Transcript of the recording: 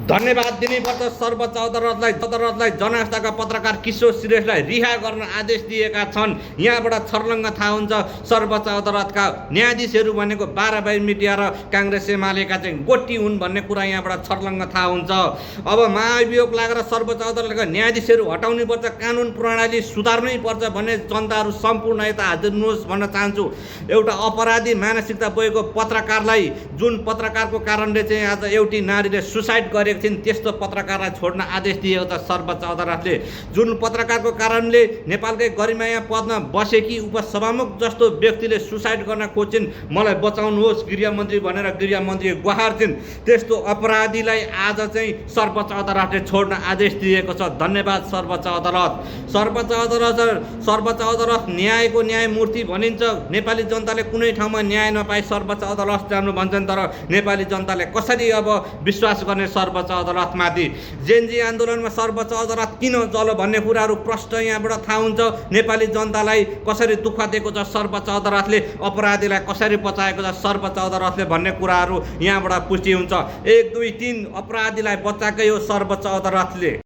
धन्यवाद दिनुपर्छ सर्वोच्च अदालतलाई जनआस्थाका पत्रकार किशोर श्रेष्ठलाई रिहा गर्न आदेश दिएका छन्। यहाँबाट छर्लङ्ग थाहा हुन्छ सर्वोच्च अदालतका न्यायाधीशहरू भनेको 12 मिडिया र काङ्ग्रेस एमालेका चाहिँ गोटी हुन् भन्ने कुरा यहाँबाट छर्लङ्ग थाहा हुन्छ। अब महाअभियोग लागेर सर्वोच्च अदालतका न्यायाधीशहरू हटाउनै पर्छ, कानुन प्रणाली सुधार्नै पर्छ भन्ने जनताहरू सम्पूर्ण यता हाजिर हुनुहोस् भन्न चाहन्छु। एउटा अपराधी मानसिकता बोकेको पत्रकारलाई, जुन पत्रकारको कारणले चाहिँ आज एउटी नारीले सुसाइड गरेको थिइन्, त्यस्तो पत्रकारलाई छोड्न आदेश दिएको छ सर्वोच्च अदालतले। जुन पत्रकारको कारणले नेपालकै गरिमाया पदमा बसेकी उपसभामुख जस्तो व्यक्तिले सुसाइड गर्न खोज्छिन्, मलाई बचाउनुहोस् गृहमन्त्री भनेर गृहमन्त्री गुहार थिइन्, त्यस्तो अपराधीलाई आज चाहिँ सर्वोच्च अदालतले छोड्न आदेश दिएको छ। धन्यवाद सर्वोच्च अदालत। सर्वोच्च अदालत न्यायको न्यायमूर्ति भनिन्छ। नेपाली जनताले कुनै ठाउँमा न्याय नपाई सर्वोच्च अदालत जानु भन्छन्, तर नेपाली जनताले कसरी अब विश्वास गर्ने सर्वोच्च अदालतमाथि? जेनजी आन्दोलनमा सर्वोच्च अदालत किन जल्यो भन्ने कुराहरू प्रष्ट यहाँबाट थाहा हुन्छ। नेपाली जनतालाई कसरी दुःख दिएको छ सर्वोच्च अदालतले, अपराधीलाई कसरी बचाएको छ सर्वोच्च अदालतले भन्ने कुराहरू यहाँबाट पुष्टि हुन्छ। 1 2 3 अपराधीलाई बचाएकै हो सर्वोच्च अदालतले।